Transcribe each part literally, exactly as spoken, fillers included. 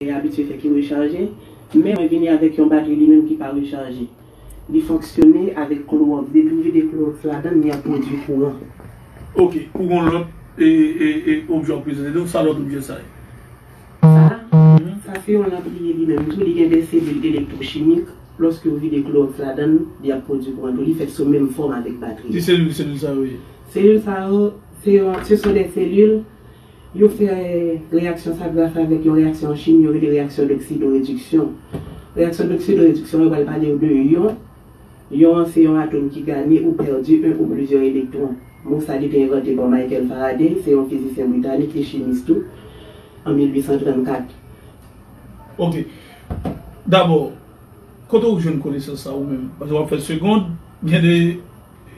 te abitye fè ki rechaje, men mwen vini avèk yon batri li menm ki pa rechaje. Li fonksyone avèk klowòks. Depi w vide klowòks ladan l, li ap pwodui kouran. Ok, ou gon lòt e, e, e, objè w prezante nou, sa lòt objè sa ye? Sa, sa se yon lanp li ye li menm tou, li gen de selil elektwochimik. Lòske w vide klowòks ladan l, li ap pwodui kouran tou. Li fèt sou menm fòm avèk batri. Ki selil, selil sa yo ye? Selil sa yo, se yon, se son de selil, yo fè reyaksyon sa gras avèk yon reyaksyon an chimi, yo rele reyaksyon doksidorediksyon. Reyaksyon doksidorediksyon, yo pral pale w de yon. Yon an se yon atòm ki ganye ou pèdi en ou plizyè elektwon. Mo sa li te envante pa Michael Faraday, se yon fizisyen britanik e chimis tou, an mil uit san trannkat. Ok. Dabò, kote w jwenn konesans sa ou menm? Paske w ap fè segond, gen de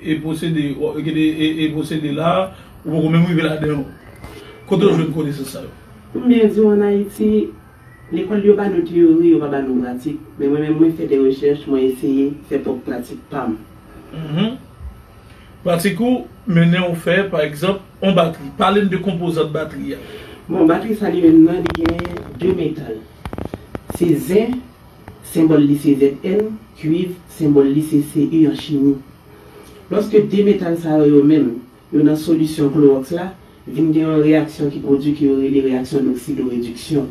e pwosede, gen de e, e pwosede la, ou poko menm rive ladan yo. Kote w jwenn konesans sa yo? Pou m byen di w, ann Ayiti, lekòl yo ba nou teyori, yo pa ba nou pratik. Men mwen menm, mwen fè de rechèch, mwen eseye fè pwòp pratik pa m. Mhm. Pratik ou mennen w fè, pa egzanp, yon batri. Pale m de konpozant batri a. Bon, batri sa li menm nan, li gen de metal. Se zen, senbòl li se Z N, kuiv, senbòl li se C U an chimi. Lòske de metal sa yo, yo menm, yo nan solisyon klowòks la, vin gen yon reyaksyon ki pwodui ke yo rele reyaksyon doksidorediksyon.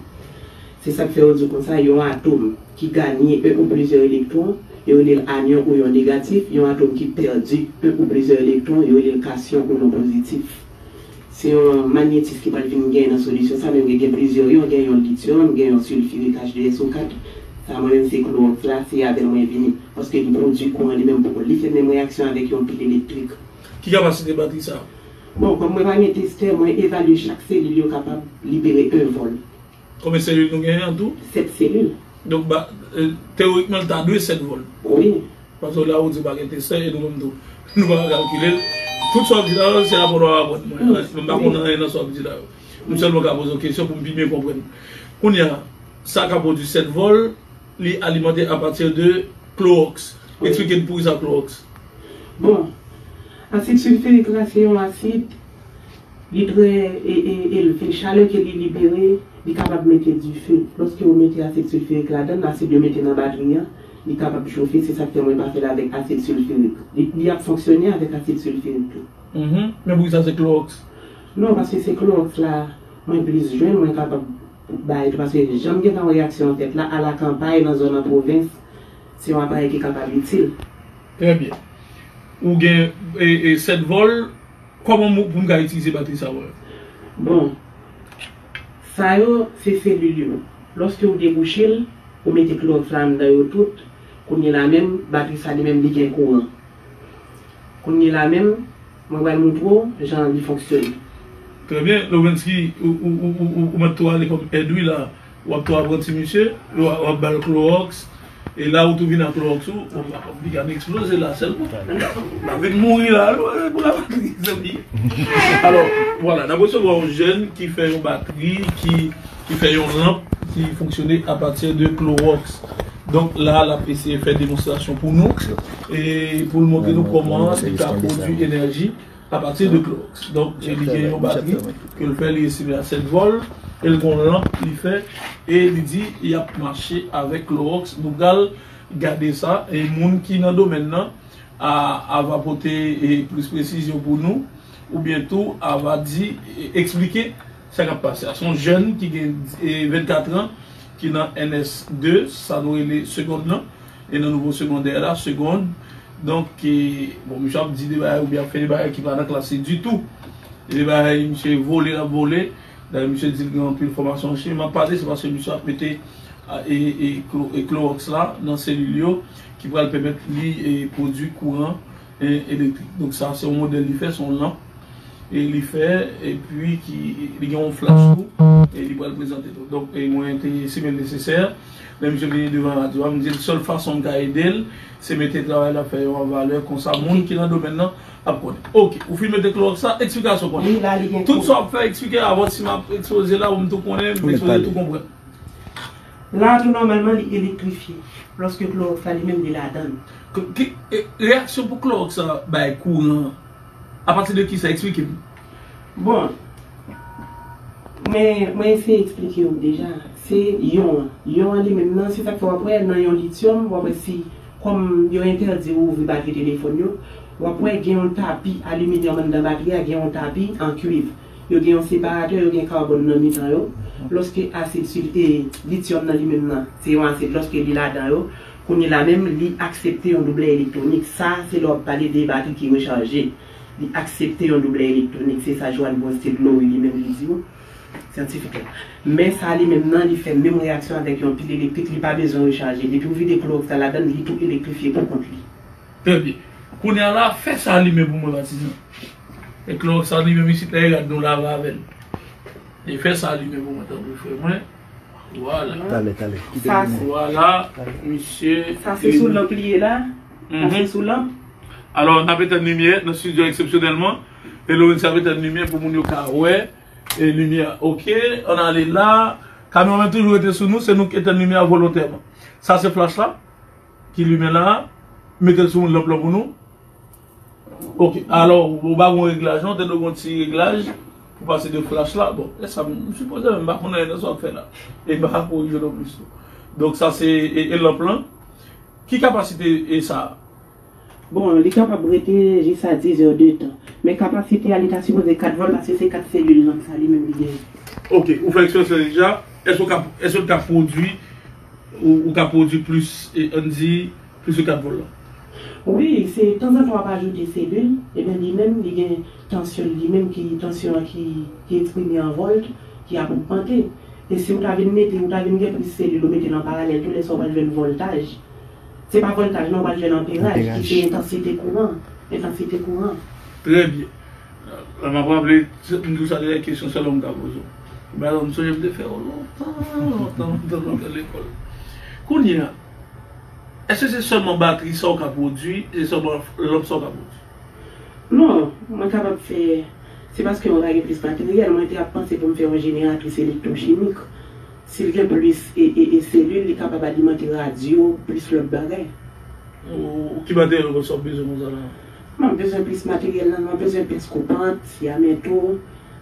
Se sa k fè yo di w konsa, yon atòm ki ganye en ou plizyè elektwon, yo rele l anyon ou yon negatif, yon atòm ki pèdi en ou plizyè elektwon, yo rele l kasyon ou non pozitif. Se yon manyetis ki pral vin gen nan solisyon sa, menm gen, gen plizyè yon, gen yon lityòm, gen yon silfirik H de S O kat. Sa mwen menm se klowòks la, se avè l mwen vini, paske li pwodui kouran li menm pou kò l, li fè menm reyaksyon avèk yon pil elektrik. Ki kapasite batri sa? Bon, kòm mwen pa gen testè, mwen evalye chak selil yo kapab libere en vòl. Konbyen selil nou genyen an tou? Sèt selil. Donk, ba, e, teyorikman, l ta dwe sèt vòl. Wi. Paske la ou di pa gen testè e nou menm tou, nou pa ka kalkile l. Tout sa w ap di la, se aprann w ap aprann mwen. Wi. Mwen pa konn anyen nan sa w ap di la yo. M sèlman ka poze w kesyon pou m pi byen konprann. Kounye a, sa ka pwodui sèt vòl, li alimante apati de klowòks. Wi. Eksplike n poukisa klowòks. Bon, asid silfirik la se yon asid, li trè e, e, elve. Chalè ke li libere, li kapab mete dife. Lòske ou mete asid silfirik ladan l, asid yo mete nan batri an, li kapab chofe, se sa k fè mwen pa fè l avèk asid silfirik. Li, li ap fonksyone avèk asid silfirik tou. Mhm. Men poukisa se klowòks? Non, paske se klowòks la, mwen plis jwenn, mwen kapab bay tou, paske jan m gentan wè reyaksyon an fèt la, alakanpay nan zòn an pwovens, se yon aparèy ki kapab itil. Trè byen. Ou gen, e, e, sèt vòl, kòman m, pou m ka itilize batri sa yo? Bon, sa yo, se selil yo. Lòske ou debouche l, ou mete klowòks la anndan yo tout, kounye la menm, batri sa li menm, li gen kouran. Kounye la menm, mwen pral montre w jan li fonksyone. Trè byen, Lovensky, ou, ou, ou, ou, ou, ou mèt tou ale kòm èd wi la. W ap tou apranti misye, w ap, w ap ba l klowòks, e la ou tou vin ak klowòks ou, w ap, w ap li ka eksploze la sèlman. L ap vin mouri la, l ap mouri la, mezanmi. Alò, vwala, n ap resevwa yon jèn ki fè yon batri, ki, ki fè yon lanp, ki fonksyone apati de klowòks. Donk la, l ap eseye fè demonstrasyon pou nou, e pou l montre nou kòman li ka pwodui enèji apati de klowòks. Donk, e li gen yon batri ke l fè, li estime a sèt vòl, e l gon lanp li fè, e li di y ap mache avèk klowòks. Nou pral gade sa, e moun ki nan domèn nan, a, a va pote, e, plis presizyon pou nou, oubyen tou, a va di, e, eksplike sa k ap pase a. Se yon jèn ki gen, e, vennkat an, ki nan N S de, sa nou rele segond lan, e nan nivo segondè la, segond. Donk, e, bon, misye ap di de bagay oubyen ap fè de bagay ki pa nan klas li ditou. E de bagay, misye vole, l ap vole. Dayè, misye di l gen anpil fòmasyon an chimi. M ap pale, se paske misye ap mete, a, e, e, klo-, e klowòks la nan selil yo ki pral pèmèt li, e, pwodui kouran, e, elektrik. Donk, sa, se yon modèl li fè, se yon lanp. E li fè, epi ki, li gen yon flach tou, e li pral prezante tou. Donk, e mwen te simen l nesesè, lè misye vini devan radyo a, m di l sèl fason m ka ede l, se mete travay l ap fè yo an valè, konsa moun ki nan domèn nan ap konnen. Ok, ou fin mete klowòks la, eksplikasyon konnen. Wi, la, li gen tout sa w ap fè, eksplike avan si m ap ekspoze la, pou m tou konnen, m ekspoze tou konprann. La, tou nòmalman, li elektrifye. Lòske klowòks la, li menm, li ladan l. K-, ki, e, reyaksyon pou klowòks la bay kouran, apati de kisa? Eksplike m. Bon, Mwen, mwen eseye eksplike w deja. Se iyon an. Iyon an li menm nan, se sa k fè w ap wè nan iyon lityòm, w ap wè si, kòm yo entèdi ou ouvri batri telefòn yo, w ap wè gen yon tapi aliminyòm anndan batri a, gen yon tapi an kuiv. Yo gen yon separatè, yo gen kawbòn nan mitan yo. Lòske asid sil-, e, lityòm nan li menm nan, se yon asid, lòske li ladan yo, kounye la menm, li aksepte yon doublè elektwonik. Sa, se lè w ap pale de batri ki rechaje. Li aksepte yon doublè elektwonik. Se sa Johann Brunstitt Lowry li menm li di w. Syantifik la. Men sa li menm nan, li fè menm reyaksyon avèk yon pil elektrik, li pa bezwen rechaje. Depi w vide klowòks la ladan l, li tou elektrifye pou kont li. Trè byen. Kounye a la, fè sa limen pou mwen, patizan. E klowòks sa limen isit la, e gad nou lave avè l. E fè sa limen pou mwen, tanpri, frè mwen. Vwala. Talè, talè. Kite Sa, limen. Vwala, misye. Sa se sou lanp li ye la? Sa se Mhm. sou lanp? Alò, n ap etenn limyè nan estidyo a eksepsyonèlman. E Lorenzo ap etenn limyè pou moun yo ka wè. E limyè, oke, ann ale la. Kameraman toujou rete sou nou, se nou k etenn limyè a volontèman. Sa se flach la, ki limen la. Mete l sou lanp lan pou nou. Oke, alò, ou pa gon reglaj, non, te dwe gon ti reglaj pou pase de flach la. Bon, e sa, m sipoze menm pa konn anyen nan sa w ap fè la. E m pa ka korije non plis tou. Donk, sa se, e, e lanp lan. Ki kapasite e sa? Bon, li kapab rete jis a diz è de tan. Men kapasite a, li ta sipoze kat vòlt, paske se kat selil lanp sa li menm li genyen. Oke, ou fè eksperyans lan deja. Èske w ka, èske l ka pwodui, ou, ou ka pwodui plis, e, ann di, plis ke kat vòlt lan? Wi, se tanzantan w ap ajoute selil, ebyen li menm, li gen tansyon li menm, ki tansyon an ki, ki eksprime an vòlt, ki ap ogmante. E si w ta vin mete, ou ta vin gen plis selil, ou mete l an paralèl, tou lè sa w pral jwenn vòltaj. Se pa vòltaj, non, w pral jwenn anperaj, ki se Anperaj. entansite kouran. Entansite kouran. Trè byen. Lè m ap raple, m di w sa deja, kesyon sèlman m ka poze w. Bagay m sonje m te fè yo lontan, lontan, lontan, lontan lekòl. Kounye a, èske se sèlman batri sa w ka pwodui, se sèlman lanp sa w ka pwodui? Non, mwen kapab fè, se paske mwen pa gen plis materyèl, mwen te ap panse pou m fè yon jeneratris elektwochimik. Si l gen plis e, e, e selil, li kapab alimante radyo, plis lòt bagay. Ou, ki materyèl ankò sa w bezwen konsa la? M ap bezwen plis materyèl la, m ap bezwen pens koupant, syameto,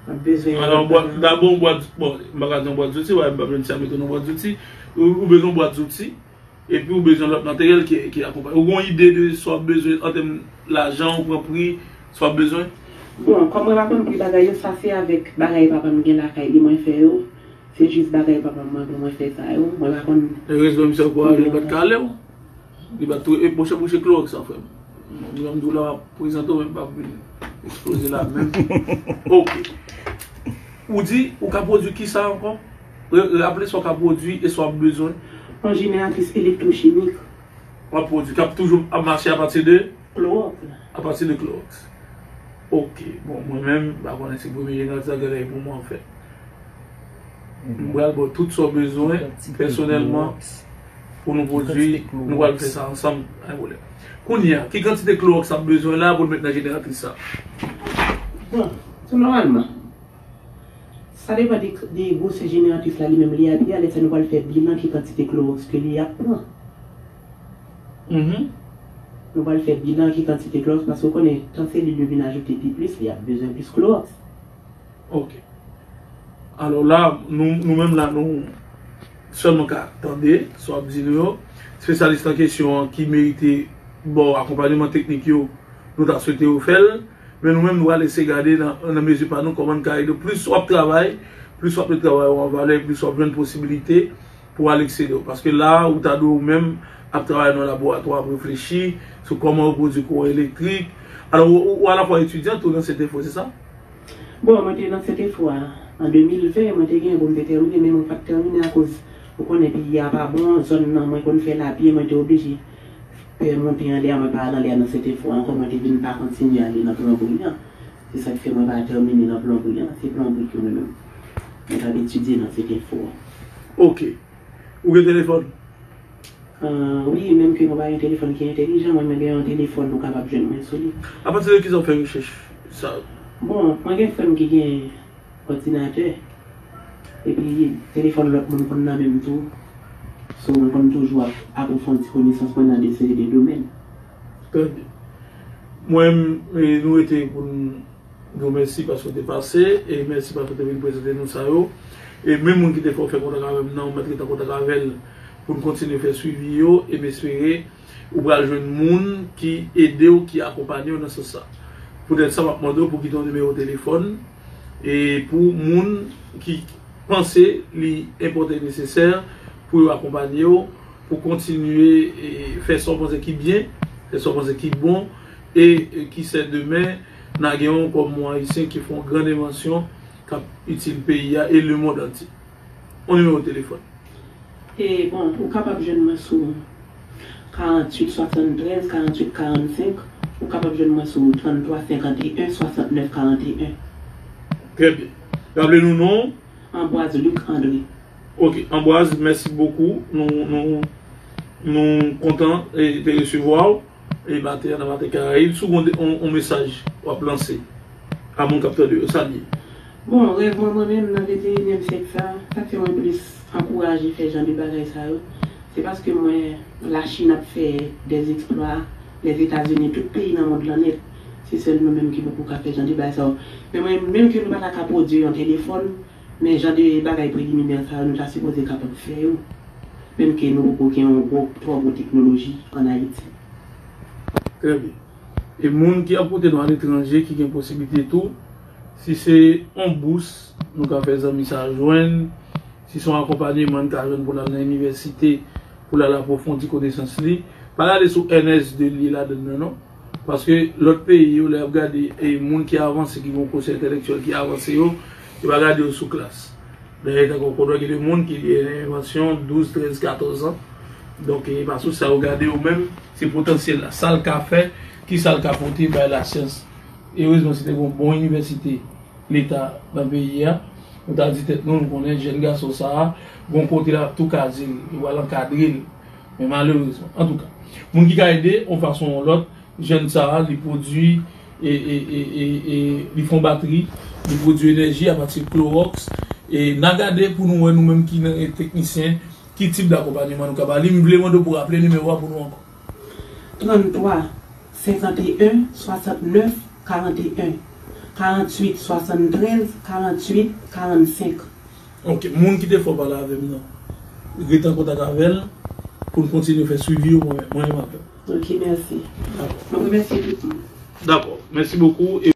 m ap bezwen Alò, lòt bwat, bagay. Dabò yon bwat, bon, m pa ka di yon bwat zouti, wè, m pa bezwen syameto nan bwat zouti. Ou, ou bezwen yon bwat zouti, epi ou bezwen lòt materyèl ki, ki akonpaye. Ou gen yon ide de sa w ap bezwen an tèm lajan, ou pran pri, sa w ap bezwen? Bon, kòm mwen pa konn pri bagay yo, sa se avèk bagay papa m gen lakay li mwen fè yo. Se jis bagay papa m mande mwen fè sa yo. Mwen pa konn Erezman, misye ankouraje, li pa t ka ale w. Li pa t tou, e, monchè, bouche klowòks sa, frè m. Mwen, m di w la, m ap prezante w, men m p ap vin eksploze la menm. Oke. Ou di, ou ka pwodui ki sa ankò? Re-, raple sa w ka pwodui e sa w ap bezwen. Yon jeneratris elektwochimik. W ap pwodui, k ap toujou ap mache apati de? Klowòks la. Apati de klowòks. Oke. Bon, mwen menm, m pa konnen si premye jeneratris la genlè e pou mwen, anfèt. M pral ba w tout sa w bezwen, pèsonèlman, pou nou pwodui, nou pral fè sa ansanm, pa gen pwoblèm. Kounye a, ki kantite klowòks n ap bezwen la pou n met nan jeneratris sa? Bon, tou nòmalman, sa depann de, de gwosè jeneratris la li menm li ap ye, lè sa nou pral fè bilan ki kantite klowòks ke li ap pran. Mhm. Nou pral fè bilan ki kantite klowòks, paske w konnen, tan selil yo vin ajoute pi plis, li ap bezwen plis klowòks. Oke. Alò la, nou, nou menm la, nou sèlman ka tande sa w ap di nou yo. Espesyalis nan kesyon an ki merite ba w akonpanyeman teknik yo, nou ta swete yo fè l. Men nou menm, nou pral eseye gade nan, nan mezi pa nou kòman n ka ede w. Plis w ap travay, plis w ap met travay ou an valè, plis w ap jwenn posibilite pou w al eksele w. Paske la, ou ta dwe ou menm ap travay nan laboratwa, ap reflechi sou kòman yo pwodui kouran elektrik. Alò, ou, ou alafwa etidyan tou nan Sentinfo, se sa? Bon, mwen te nan Sentinfo a, an de mil ven, mwen te gen pou m te tèmine, men mwen pa t tèmine akoz, ou konnen, peyi a pa bon, zòn nan mwen konn fè lapli, mwen te oblije pè monte anlè a, mwen pa al anlè a nan Sentinfo a ankò, mwen te vin pa kontinye ale nan plonbri an. Se sa k fè mwen pa tèmine nan plonbri an, se plonbri ke mwen menm. Mwen t ap etidye nan Sentinfo a. Oke. Ou gen telefòn? Ah, wi, menm ke mwen pa gen telefòn ki entèlijan, mwen, mwen gen yon telefòn, ou kapab jwenn mwen sou li. Apati de kisa w fè rechèch sa? Bon, mwen gen frè m ki gen òdinatè. Epi, telefòn lòt moun konn nan men m tou. So, mwen konn toujou ap apwofondi konesans mwen nan de seri de domèn. Trè byen. Mwen, e, nou rete pou n Di w mèsi paske w te pase, e mèsi paske w te vin prezante nou sa yo. E menm moun ki te fè w fè kontak avè m nan, ou mèt ret an kontak avè l pou n kontinye fè swivi yo, e m espere ou pral jwenn moun ki ede w, ki akonpanye w nan sans sa. Poutèt sa, m ap mande w pou kite yon nimewo telefòn, e pou moun ki panse li enpòtan e nesesè pou yo akonpanye w, pou kontinye, e, fè sa w panse ki byen, fè sa w panse ki bon, e, e ki sè demen, n a gen yon kòm yon Ayisyen ki fè yon gran envansyon k ap itil peyi a e lemonn antye. Yon nimewo telefòn. E, bon, ou kapab jwenn mwen sou karanntuit swasanntrèz karanntuit karannsenk. Ou kapab jwenn mwen sou tranntwa senkanteyen swasantnèf karanteyen. Trè byen. Raple nou non. Ambroise Luc André. Ok, Ambroise, mèsi bokou. Nou, nou, nou kontan, e, te resevwa w. E maten an nan Maten Karayib, si w gen yon, yon mesaj w ap lanse a moun k ap tande yo, sa l ye? Bon, rèv mwen, mwen menm, nan venteyinyèm syèk sa, sa k fè mwen plis ankouraje fè jan de bagay sa yo, se paske m wè Lachin ap fè dèzeksplwa, Lèzetazini, tout peyi nan mond lan nèt. Se sèl nou menm ki poko ka fè jan de bagay sa yo. Men mwen, menm ke nou pa ta ka pwodui yon telefòn, men jan de bagay preliminè sa yo, nou ta sipoze kapab fè yo. Menm ke nou poko gen yon gwo, twò gwo teknoloji ann Ayiti. Trè byen. E moun ki ap koute nou aletranje, ki gen posiblite tou, si se yon bous nou ka fè zanmi sa a jwenn, si se yon akonpanyeman n ka jwenn pou l al nan inivèsite, pou l al apwofondi konesans li, pa gade sou N S de li ladan nan non. Paske lòt peyi yo, lè y ap gade, e, moun ki avanse, ki gen yon kosyan entèlektyèl ki avanse yo, yo pa gade yo sou klas. Dayè, tankou w konnen, gen de moun ki gen envansyon douz, trèz, katòz an. Donk, e pa sou sa yo gade yo menm, se potansyèl la. Sa l ka fè, ki sa l ka pote bay lasyans. Erezman, si te gen yon bon inivèsite leta nan peyi a, nou ta di tèt nou, nou konnen jèn gason sa a, gon kote l ap tou kaze l, yo pral ankadre l. Men malerezman, antouka, moun ki ka ede, yon fason ou yon lòt, jèn sa a, li pwodui, e, e, e, e, e, li fè yon batri, li pwodui enèji apati klowòks. E n a gade pou nou wè nou menm ki nan, e, teknisyen, ki tip dakonpanyeman nou ka ba li. M vle mande w pou raple nimewo a pou nou ankò. Tranntwa senkanteyen swasantnèf karanteyen, karanntuit swasanntrèz karanntuit karannsenk. Ok, moun ki te fè w pale avè m nan, rete an kontak avè l pou n kontinye fè swivi yo, mwen, mwen menm avè l. Ok, mèsi. Dakò. Mwen remèsye tout moun. Dakò, mèsi bokou.